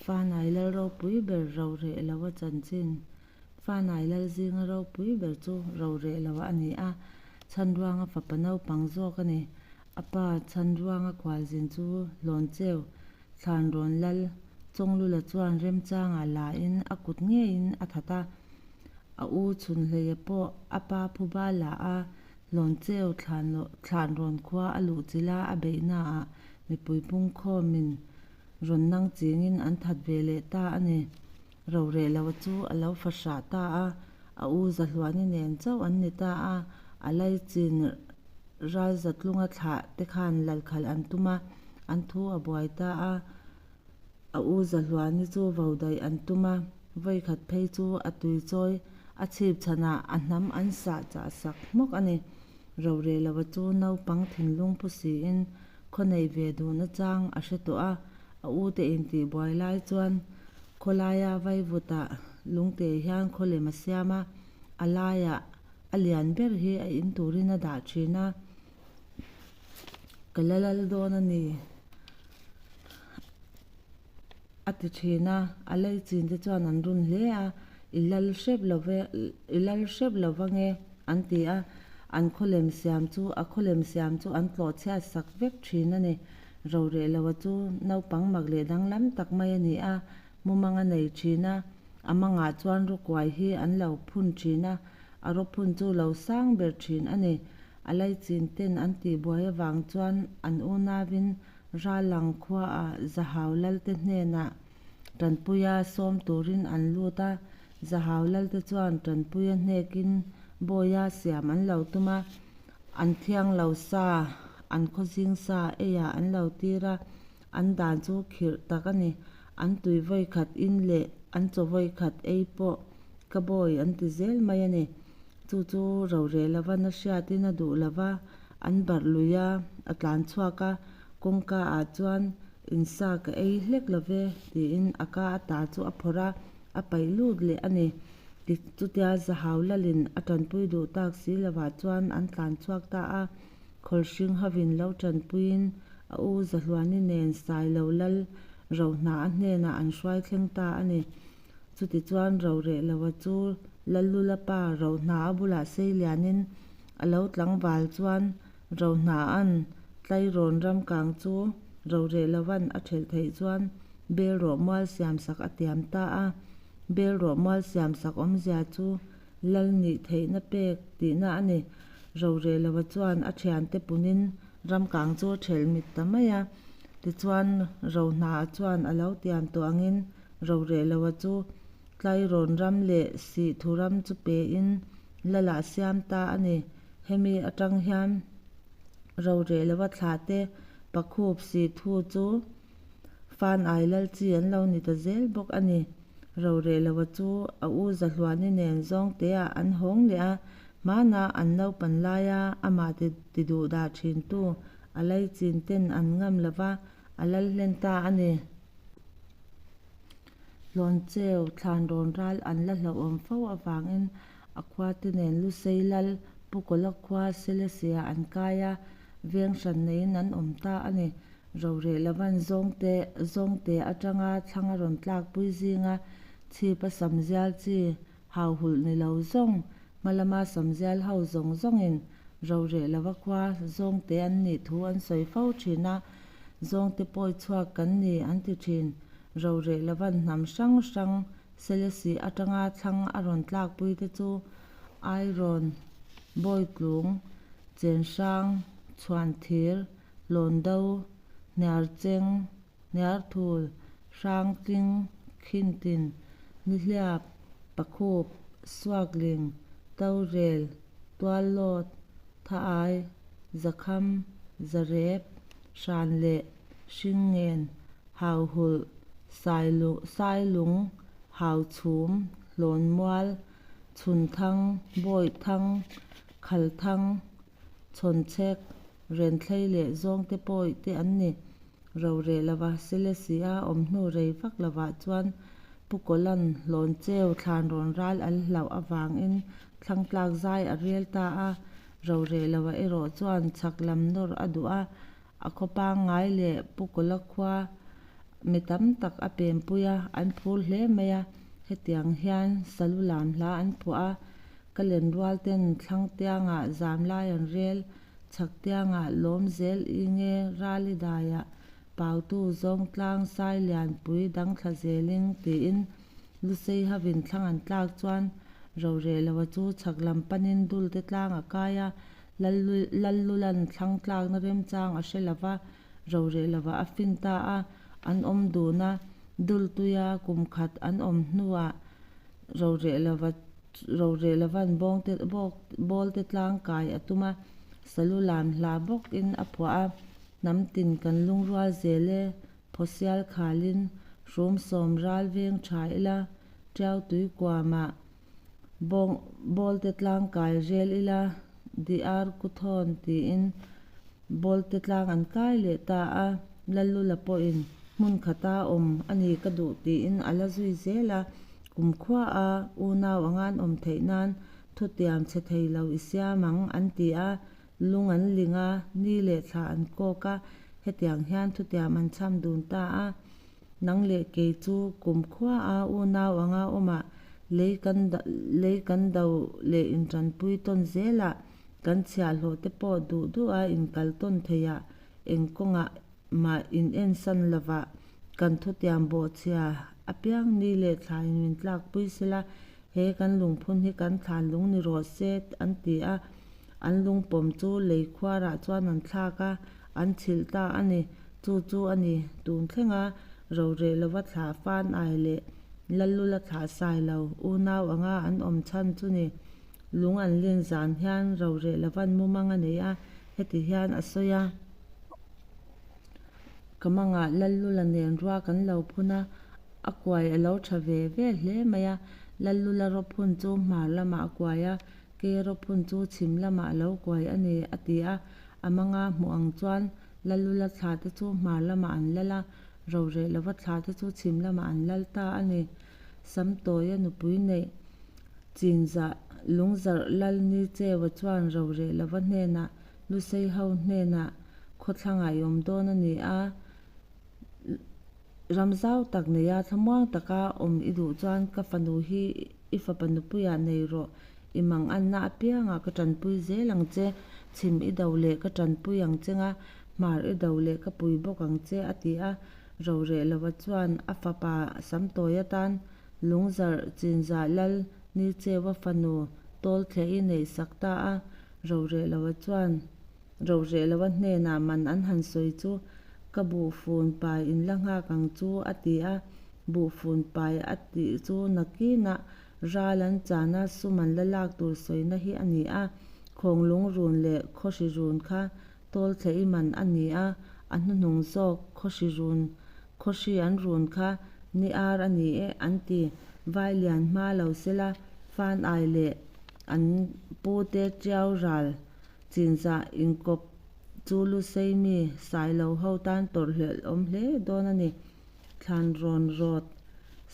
Fanai Lal ropui ber Rorehloa chanchin. Fanai Lal zinga ropui ber chu Rorehloa a ni a, Chhanruanga fapa naupang zawk a ni. A pa Chhanruanga khualzin chu Hlawncheu Thlanrawn Lal Chawnglula chuan remchangah la in a kut ngeiin a that a. A u Chhunhleia pawh a pa phuba la a, Hlawncheu Thlanrawn khua a luhchilh a, a beihnaah mipui pungkhawmin rawn nang chingin an that ve leh ta a ni. Rorehloa chu a lo fahrah ta a, a u Zahluani nen chauh an ni ta a, a laichin Ralzatlunga thlah te khan lalkhalh an tum a, an thu a buai ta a, a u Zahluani chu vo daih an tum a, vawikhat phei chu a tuichawi a chhip chhanah a hnam an sah chah sak hmawk a ni. Rorehloa chu naupang thinlung phu siin khaw neih ve duhna chang a hre tawh a, a u te intihbuai lai chuan khawlaia vaivutah lungte hian khawlem a siam a, a laiah a lian ber hi a in turin a dah thin a, Ka la lal dawn a ni a ti thin a, a lei chin te chuan an run hle a, I lal hrep lo ve, i lal hrep lo vang e an ti a, an khawlem siam chu a khawlem siam chu an tlawh chhiat sak vek thin a ni. Rorehloa chu naupang mak leh danglam tak mai a ni a, mumang a nei thin a, a mangah chuan rawkuai hi an lo phun thin a, a rawphun chu lo sang ber thin a ni. A laichin ten an tihbuai avang chuan an unauin Ralang khuaah Zahau Lalte hnenah tanpuia sawm turin an lut a, Zahau Lalte chuan tanpuia hnekin bawia siam an lo tum a, an thiang lo sa, an khawzing sa eiah an lo tir a, an dan chu khirh tak a ni. An tui vawikhat in leh an chaw vawikhat ei pawh ka bawi an ti zel mai a ni. Chu chu rorel lova na hriatin a duh lova, an barh lui a, a tlan chhuak a, kawngka ah chuan insa ka ei hlek lo ve tiin a ka ata chu a phawrh a, a paih lut leh a ni. Ti chutia Zahau Lalin a tanpui duh tak si lovah chuan an tlan chhuak ta a, Khawlhring hovin lo tanpuiin a u Zahluani nen Sailo Lal Rohna a hnenah an hruai thleng ta a ni. Chutichuan Rorehloa chu Lallula pa Rohna a bulah sei lianin a lo tlangval chuan Rohna'n Tlairawn ramkang chu Rorehloa'n a thelh theih chuan bel rawh mual siamsak a tiam ta a. Bel rawh mual siamsak awmzia chu Lal nih theihna pek tihna a ni. Rorehloa chuan a thiante punin ramkang chu a thelh mit ta mai a. Tichuan Rohna chuan a lo tiam tawh angin Rorehloa chu Tlairawn ram leh Sihthu ram chu pein Lalah siam ta a ni. Hemi atang hian Rorehloa thlahte Pakhup Sihthu chu Fanai lal chi an lo ni ta zel bawk a ni. Rorehloa chu a u Zahluani nen Zawngteah an hawng leh a, hmana an naupan laia amah ti duh dah thintu a laichin ten an ngam lova a lal hlen ta a ni. Hlawncheu thlanrawn ral an la hlauhawm fo avangin a khuate nen Lusei lal Pu Kawla khua Selesia an kai a, veng hran neiin an awm ta a ni. Roreh lovan zawngte zawngte atanga thlang a rawn tlakpui zinga chhip a samzial chi hauhulh ni lo zawng hma lama samzial ho zawng zawngin roreh lova khua zawngte an nih thu an sawi fo thin a, zawngte pawi chhuak kan ni an ti thin. Roreh lovan hnam hrang hrang Selesih atanga thlang a rawn tlakpui te chu Airawn, Bawitlung, Chenhrang, Chhuanthir, Hlawndo, Hniarcheng, Hniarthul, Hrangtling, Khintin, Nihliap, Pakhup, Suakling, Torel, Tuallawt, Thaai, Zakham, Zarep, Hranleh, Hringngen, Hauhulh, Sailung, Hauchhum, Hlawnmual, Chhunthang, Bawihthang, Khalthang, Chhawnchhek, Renthlei leh Zawngte pawih te an ni. Roreh lova Selesih a awm hnu rei vak lovah chuan Pu Kawlan Hlawncheu thlanrawn ral an hlauh avangin thlangtlak zai a rel ta a, Roreh lova erawh chuan chhak lam nawr a duh a, a khaw pangngai leh Pu Kawla khua. Mi tam tak a pempui a, an phur hle mai a. Hetiang hian Salu lam hla an phuah a, Ka lenrual ten thlang tiangah zam lai an rel, chhak tiangah lawm zel ing e rali daiah pautu zawng tlang sai lianpui dang thla zeling tiin Lusei hovin thlang an tlak chuan Rorehlova chu chhak lam panin Dulte tlang a kai a, Lallulan thlang tlakna remchang a hre lova, Rorehlova a fin ta a, an awm dun a, Dultuia kum khat an awm hnuah Rorehlova Rorelova'n bawngte bawk bawlte tlang kai a tum a, Salu lam hla bawkin a phuah a, Hnam tin kan lungrual zel e, Phawsial khalin hrum sawm ral veng tha ila, Tiau tui kuamah bawng bawlte tlang kai rel ila, Di ar ku thawn tiin bawlte tlang an kai leh ta a. Lallula pawhin hmun khata awm a ni ka duh tiin a la zui zel a, Kumkhua a unau anga an awm theih nan thutiam chhe thei lo i siam ang an ti a. Lung an ling a, ni leh thla an kawk a, hetiang hian thutiam an chham dun ta a, Nang leh kei chu kumkhua a unau anga awmah lei kan lei kan do leh intanpui tawn zelah kan chhiahhlawh te pawh duh duha inkal tawn theihah eng kawngah mah in ensan lovah kan thutiam bawhchhia apiang ni leh thlain min tlakpui sela, He kan lungphun hi kan thlan lung ni rawh se, an ti a. An lungpawm chu lei khuarah chuan an thlak a, an chhilh ta a ni. Chu chu a ni, tun thlenga roreh lova thlah fan ai leh Lallula thlah sai lo, unau anga an awm chhan chu ni. Lung an len zan hian roreh lovan mumang a nei a, heti hian a sawi a. Ka mangah Lallula nen rua kan lo phun a, a kuai a lo tha ve ve hle mai a. Lallula rawphun chu hmar lamah a kuai a, Kei rawphun chu chhim lamah a lo kuai a ni, a ti a. A manga hmuh ang chuan Lallula thla te chu hmar lamah an lal a, Roreh lova thla te chu chhim lamah an lal ta a ni. Samtawia nupui neih Chinzah Lungzarh Lal Nicheua chuan Roreh lova hnenah Lusei ho hnenah khawthlangah i awm dawn a ni a, ram zau tak neia thlamuang taka awm i duh chuan ka fanu hi i fapa nupuiah nei rawh, i manganna apiangah ka tanpui zel ang che, chhim i do leh ka tanpui ang che nga, hmar i do leh ka pui bawk ang che a ti a, Roreh lova chuan a fapa Samtawi atan Lungzarh Chinzah Lal Nicheua fanu Tawlthlehi neihsak ta a. Rorehlova chuan Rorehlova hnenah man an han sawi chu ka buhfun pai in la nghak ang chu a ti a, buhfun pai a tih chu nakinah ral an chana sum an la lak tur sawina hi a ni a, Khawnglung run leh Khawhri run kha Tawlthlei man a ni a, a hnuhnung zawk Khawhri run Khawhri an run kha ni ar a ni e an ti, Vailian hma lo sela fan ai leh An pute Tiau ral chinzah inkawp chu Lusei mi Sailo ho tan tawrhhlelh awm hle dawn a ni. Thlanrawn rawt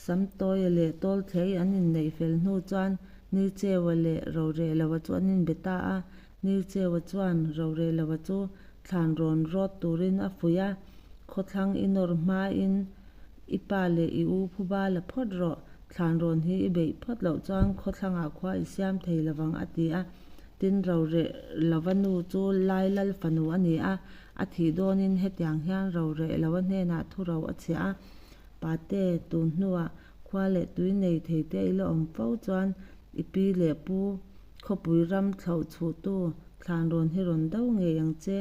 Samtawia leh Tawlthlei an inneih fel hnu chuan Nircheua leh Rorehlova chu an inbe ta a. Nircheua chuan Rorehlova chu Thlanrawn rawt turin a fuih a, Khawthlang i nawr hmain I pa leh i u phuba la phawt rawh, thlanrawn hi i beih phawt loh chuan khawthlangah khua i siam thei lovang a ti a. Tin, Roreh lova nu chu Lailal fanu a ni a, a thih dawnin hetiang hian Roreh lova hnenah thuro a chhiah a, Pate, tun hnuah khua leh tui nei thei te i la awm fo chuan i pi leh pu khawpui ram thlauh chhuhtu thlanrawn hi rawn do ngei ang che,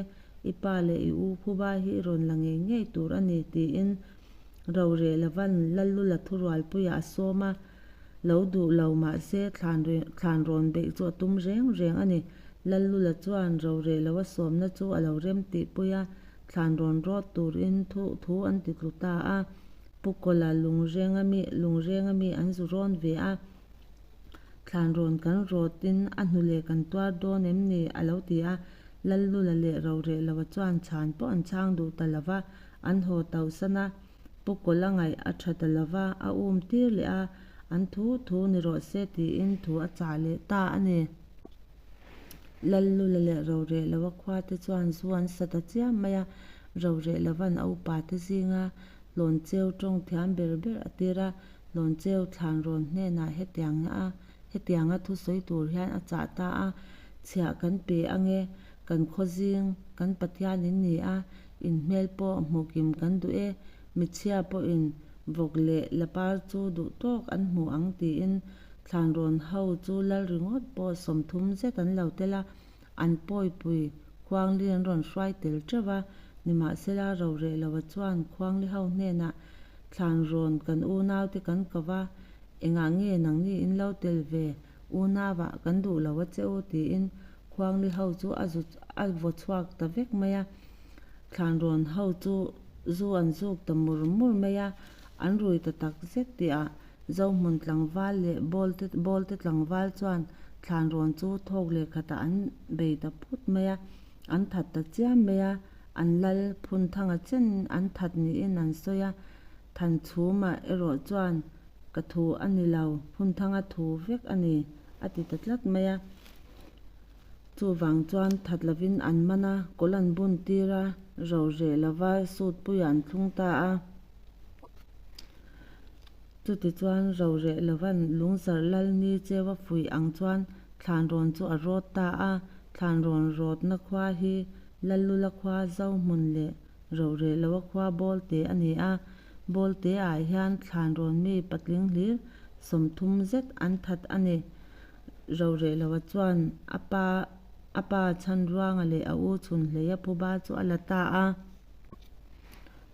I pa leh i u phuba hi i rawn la ngei ngei tur a ni, tiin Roreh Lavan Lallula thurualpuiah a sawm a. Lo duh lo mahse thlan rawn beih chu a tum reng reng a ni. Lallula chuan Roreh Lova sawmna chu a lo rem tihpui a, thlan rawn rawt turin thu an ti tlu ta a. Pu Kawla Lungrenga mi an zu rawn ve a. Thlanrawn kan rawtin a hnu leh kan tuar dawn em ni? a lo ti a. Lallula leh Rorehlova chuan chhan pawh an chhang duh ta lo va, an haw tauhsan a. Pu Kawla ngaih a tha ta lo va, a um tir leh a, an thu thu ni rawh se tiin thu a chah leh ta a ni. Lallula leh Rorehlova khua te chuan zu an sa ta chiam mai a, Rorehlovan'n a upa te zinga. Hlawncheu tawng thiam ber ber a tir a, Hlawncheu Thlanrawn hnenah hetianga hetianga thu sawi tur hian a chah ta a, Chhiah kan pe ange, kan khaw zing, kan Pathian in ni a, in hmel pawh hmuh kim kan duh e, michhia pawhin vawk leh lapar chu duh tawk an hmu ang tiin. Thlanrawn ho chu lal ringawt pawh 30 zet an lo tel a, an pawipui Khuangli an rawn hruai tel teuh va. Nimahsela Rorehlova chuan Khuangli ho hnenah, Thlanrawn kan unaute kan ko va, engah nge nangni in lo tel ve, unauah kan duh lo a che u tiin Khuangli ho chu a zu a vaw chhuak ta vek mai a. Thlanrawn ho chu zu an zuk ta mur mur mai a, an rui ta tak zet tihah Zohmun tlangval leh Bawlte Bawlte tlangval chuan Thlanrawn chu thawk leh khatah an bei ta phut mai a, an that ta chiam mai a, an lal Phunthanga chen an that niin an sawi a, Thanchhuma erawh chuan Ka thu a ni lo, Phunthanga thu vek a ni a ti ta tlat mai a. Chuvang chuan that lovin an man a, kawlh an bun tir a, roreh lova sutpuiah an thlung ta a. Chutichuan roreh lovan lungzarh lal ni cheu a fuih ang chuan Thlanrawn chu a rawt ta a. Thlanrawn rawtna khua hi Lallula khua Zohmun leh Roreh loa khua Bawlte a ni a. Bawlte ah hian Thlanrawn mi patling hlir 30 zet an that a ni. Rorehloa chuan a pa a pa Chhanruanga leh a u Chhunhleia phuba chu a la ta a.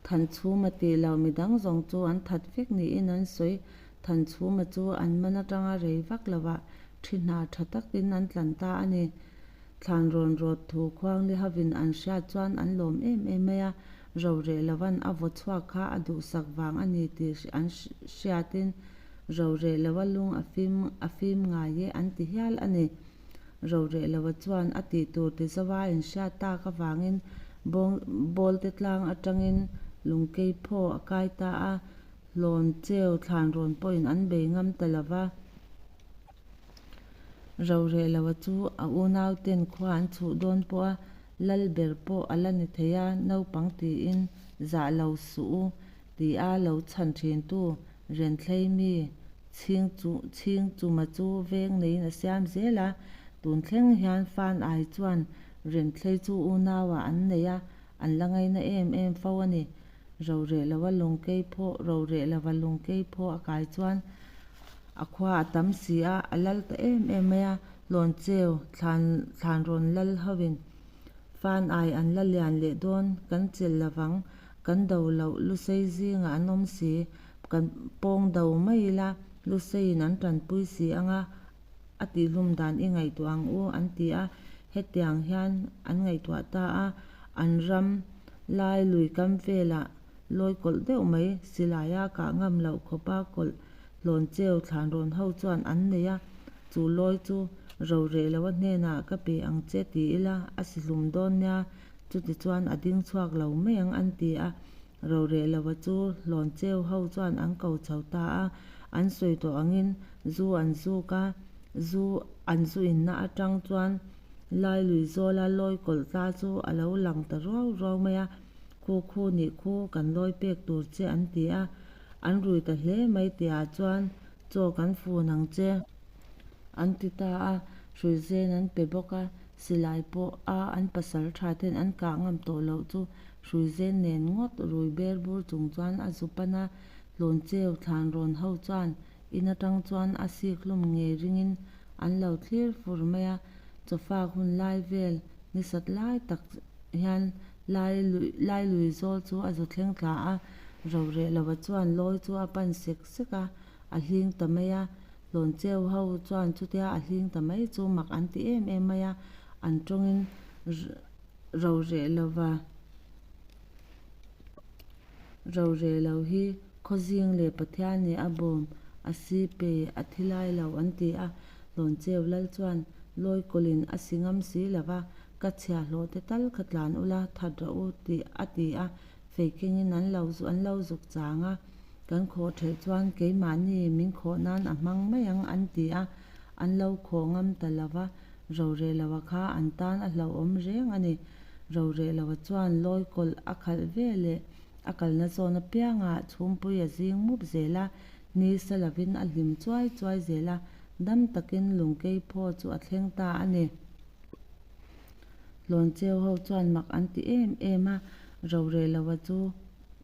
Thanchhuma tih loh midang zawng chu an that vek niin an sawi. Thanchhuma chu an man atanga rei vak lovah thi hna tha takin an tlan ta a ni. Thlanrawn rawt thu Khuangli hovin an hriat chuan an lawm em em mai a, Rorehlova'n a vaw chhuak kha a duhsak vang a ni tih an hriatin Rorehloa lung a fim a fim ngai e an ti hial a ni. Rorehloa chuan a tih tur ti zoa a inhriat tak avangin bawng bawlte tlang atangin lungkei phaw a kai ta a, hlawn cheu thlanrawn pawhin an bei ngam ta lo va. Rorehloa chu a unauten khua an chhuh dawn pawh a, lal ber pawh a la ni thei a, naupang tiin zah lo suh u ti a lo chhan thintu Renthlei mi Chhingchuma chu veng neiin a siam zel a, tun thleng hian Fan Ai chuan Renthlei chu unauah an nei a, an la ngaina em em fo a ni. Rorehloa lungkei phaw Rorehloa lungkei phaw a kai chuan a khua a tam si a, a lal ta em em mai a, Hlawncheu thlan thlanrawn lal hoin Fan ai an la lian leh dawn, kan chelh lovang, kan do loh Lusei zingah an awm si, kan pawng do mai ila Luseiin an tanpui si anga a tihhlum dan i ngaihtuah ang u an ti a, hetiang hian an ngaihtuah ta a, an ram lai lui kam velah lawi kawlh deuh mai silaia kah ngam loh khawpa kawlh Hlawncheu thlanrawn ho chuan an nei a, chu lawi chu roreh loa hnenah ka pe ang che ti ila a si hlum dawn nia, chutichuan a ding chhuak lo mai ang an ti a. Roreh loa chu Hlawncheu ho chuan an ko chho ta a, an sawi tawh angin zu an zuk a, zu an zu inna atang chuan Lailui zawla lawi kawlh tla chu a lo lang ta ruau ruau mai a, Khu khu nih khu kan lawi pek tur che an ti a, an rui ta hle mai tihah chuan chaw kan fun ang che an ti ta a, hruizen an pe bawk a, silai pawh a an pasal tha ten an kah ngam tawh loh chu hruizen nen ngawt rui ber bur chung chuan a zu pan a, Hlawncheu thlanrawn ho chuan in atang chuan a sik hlum ngei ringin an lo thlir fur mai a, chawfak hun lai vel ni sat lai tak hian Lai lai lui zawl chu a zu thleng thla a, roreh lova chuan lawi chu a pan sek sek a, a hling ta mai a. Hlawncheu ho chuan chutia a hling ta mai chu mak an ti em em mai a, an tawngin roreh lova roreh lo hi Khawzing leh Pathian nih a bawm a si pe a thi lai lo an ti a. Hlawncheu lal chuan lawi kawlhin a si ngam si lova, Ka chhiahhlawh te tal kha tlan ula, that rawh u tih a ti a, fei kengin an lo an lo zuk chang a, kan khawh theih chuan keimahni min khawh nan a hmang mai ang an ti a, an lo khawh ngam ta lo va, Rorehloa kha an tan a hlauhawm reng a ni. Rorehloa chuan lawi kawlh a khalh ve leh. A kalna zawn apiangah chhumpui a zing mup zel a, ni sa lovin a hlim chuai chuai zel a, dam takin Lungkeiphaw chu a thleng ta a ni. Hlawncheu ho chuan mak an ti em em a, Rorehlova chu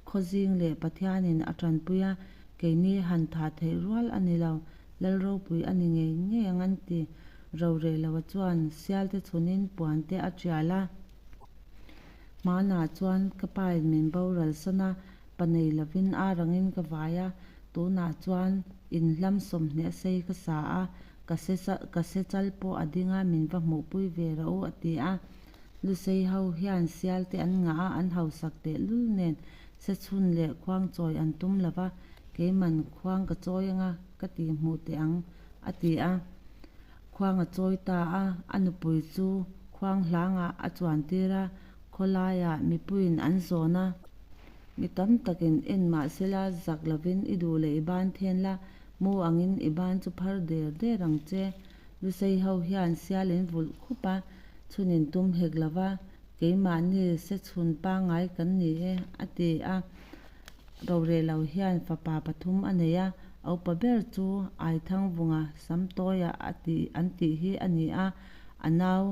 Khawzing leh Pathianin a tanpui a, keini han thah theih rual a ni lo, Lal ropui a ni ngei ngei ang an ti. Rorehlova chuan sialte chhunin puante a tial a. Hmanah chuan ka pain min boral san a, pa nei lovin ar angin ka vai a, tunah chuan in hlam 20 a sei ka sa a, ka se ka se chal pawh a ding a, min va hmuhpui ve rawh u a ti a. Lusei ho hian sial te an ngah a, an hausak tehlul nen se chhun leh khuang chawi an tum lo va, keiman khuang ka chawi anga ka tihhmuh teh ang a ti a. Khuang a chawi ta a, a nupui chu khuang hlangah a chuantir a, khawlaiah mipuiin an zawn a. Mi tam takin en mah sela zak lovin i duh leh i ban then la, mu angin i ban chu phar der der ang che. Lusei ho hian sial in vulh khup a, chhun in tum hek lo va, keimahni se chhun pangngai kan ni e, a ti a. Rorehlo hian fapa pathum a nei a, a upa ber chu Aithangvunga Samtawia a tih an tih hi a ni a, a nau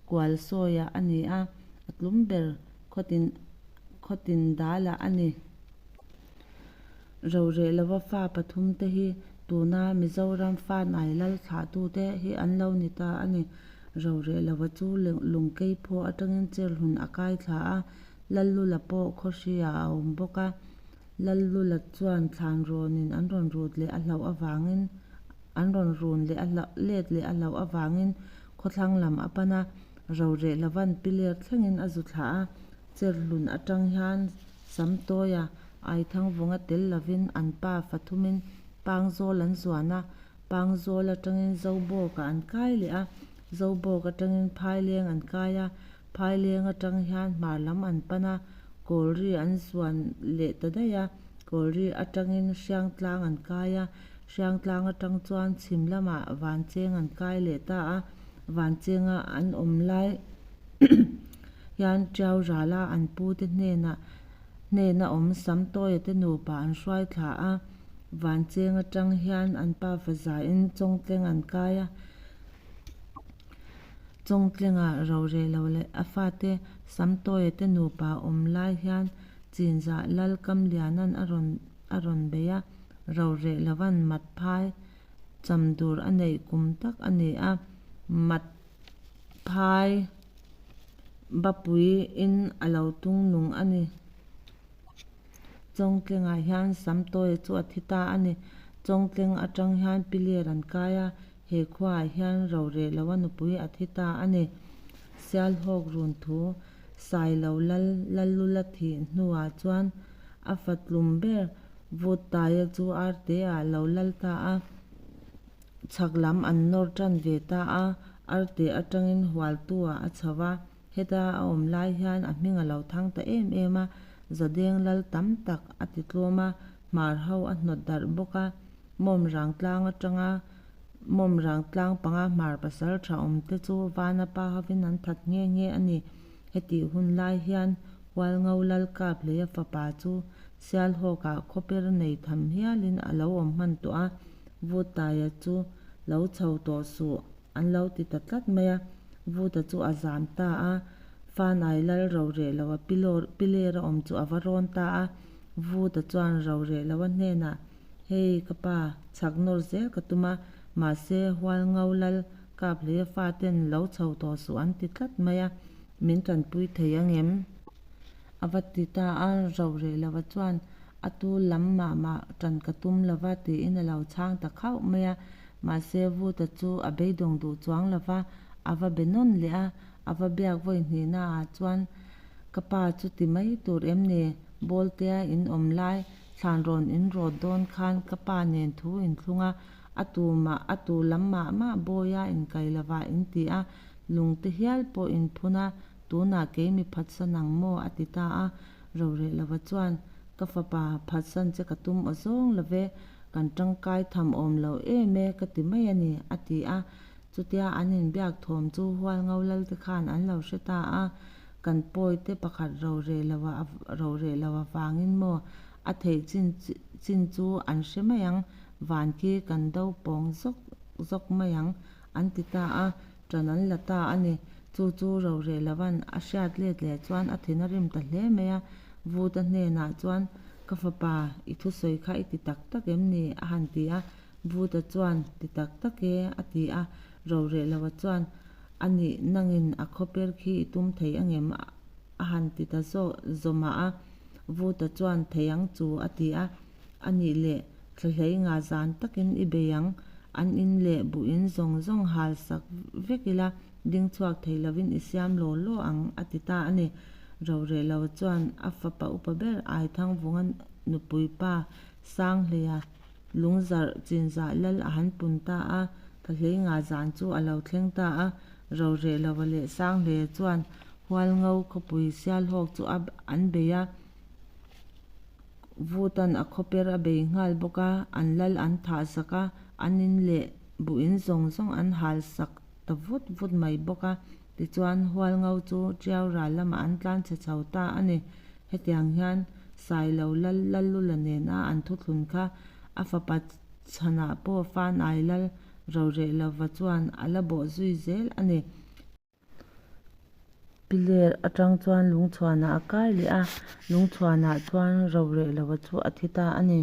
Kualsawia a ni a, a tlum ber Khawtin Khawtindalah a ni. Rorehlova fa pathum te hi tuna Mizoram Fanai lal thlahtute hi an lo ni ta a ni. Rorehlova chu Lungkeiphaw atangin Cherhlun a kai thla a, Lallula pawh Khawhri-ah a awm bawk a. Lallula chuan thlan rawnin an rawn rut leh a hlauh avangin an rawn run leh a hlauh let leh a hlauh avangin khawthlang lam a pan a, Rorehlava'n piler thlengin a zu thlah a, Cherhlun atang hian Samtawia Aithangvunga tel lovin an pa fathumin Pangzawl an zuan a, Pangzawl atangin Zobawkah an kai leh a, Zobawk atangin Phaileng an kai a, Phaileng atang hian hmar lam an pan a, Kawlri an zuan leh ta daih a, Kawlri atangin Hriangtlang an kai a, Hriangtlang atang chuan chhim lamah Vancheng an kai leh ta a, Vanchenga an awm lai hian Tiau Rala an pute hnenah hnena awm Samtawia te nupa an hruai thla a, Vancheng atang hian an pa fazain Chawngtleng an kai a. Chawngtlenga rorelo leh a fate Samtawia te nupa awm lai hian Chinzah Lal Kamliana'n a rawn a rawn bei a, roreh lova'n mat phai cham dur a neih kum tak a ni a, mat phai bapuiin a lo tung nung a ni. Chawngtlengah hian Samtawia chu a thi ta a ni. Chawngtleng atang hian piler an kai a, he khuaah hian roreh loa nupui a thi ta a ni. Sialhawk run thu Sailo lal Lallula thih hnuah chuan a fa tlum ber Vuttaia chu Arteah lo lal ta a. Chhak lam an nawr tan ve ta a, Arte atangin Hualtu-ah a chho a. Heta a awm lai hian a hming a lo thang ta em em a, Zadeng lal tam tak a ti tlawm a, hmar ho a hnawt darh bawk a. Mawmrang tlang atanga Mawmrang tlang panga hmar pasal tha awm te chu Vana pa hovin an that nghe nghe a ni. Hetih hun lai hian Hualngo lal Kaphleia fapa chu Sialhawkah khawper nei tham hialin a lo awm hman tawh a, Vutaia chu lo chho tawh suh. An lo ti ta tlat mai a, Vuta chu a zam ta a, Fanai lal roreh lo a pilawr piler a awm chu a va rawn ta a, Vuta chuan roreh lo a hnenah, Hei ka pa, chhak nawr zel ka tum a, mahse Hualngo lal Kaphleia faten lo chho tawh suh an ti tlat mai a, min tanpui thei angem? A va ti ta a, roreh lo a chuan a tu lam mah mah tan ka tum lo va tiin a lo chhang ta khauh mai a, Mahse, Vuta chu a beidawng duh chuang lo va, a va be nawn leh a, a va biak vawi hnihnaah chuan, Ka pa chu ti mai tur em ni? Bawltea in awm lai, thlanrawn in rawt dawn khan ka pa nen thu in thlung a, a tu mah, a tu lam mah mah bawia inkai lovah in ti a, lungte hial pawh in phun a, tunah kei mi phatsan ang maw? a ti ta a. Roreh lova chuan, Ka fapa, phatsan che ka tum aw zawng lo ve, Kan tangkai tham awm lo em e ka ti mai a ni, a ti a. Chutia an inbiak thawm chu Hualngo Lalte khan an lo hre ta a. Kan pawite pakhat rorehloa rorehloa vangin maw a theih chin chin chu an hre mai ang, van khi kan do pawng zawk zawk mai ang an ti ta a, ṭan an la ta a ni. Chu chu rorehloa'n a hriat let leh chuan a thin a rim ta hle mai a, Vuta hnenah chuan Ka fapa, i thusawi kha i ti tak tak em ni? a han ti a, Vuta chuan Ti tak tak e a ti a, Rorehloa chuan A nih nangin a khawper khi i tum thei angem? a han ti ta zawmah a, Vuta chuan Thei ang chu a ti a, A nih leh thlahlei nga zan takin i bei ang, an in leh buh in zawng zawng hal sak vek ila ding chhuak thei lovin i siam law law ang a ti ta a ni. Rorehlo chuan a fapa upa ber Aithangvunga nupui pa Sanghleia lungzarh chinzah lal a han pun ta a, thlahlei nga zan chu a lo thleng ta a. Rorehloa leh Sanghleia chuan Hualngo khawpui Sialhawk chu a an bei a. Vutan a khawper a bei nghal bawk a, an lal an thah sak a, an in leh buh in zawng zawng an hal sak ta vut vut mai bawk a. Tichuan, Hualngo chu Tiau ral lamah an tlan chhe chho ta a ni. Hetiang hian Sailo lal Lallula nena an thuthlun kha a fapa chhanah pawh Fanai lal Rorehlova chuan a la bawh zui zel a ni. Piler atang chuan lungchhuanah a kai leh a, lungchhuanah chuan Rorehlova chu a thi ta a ni.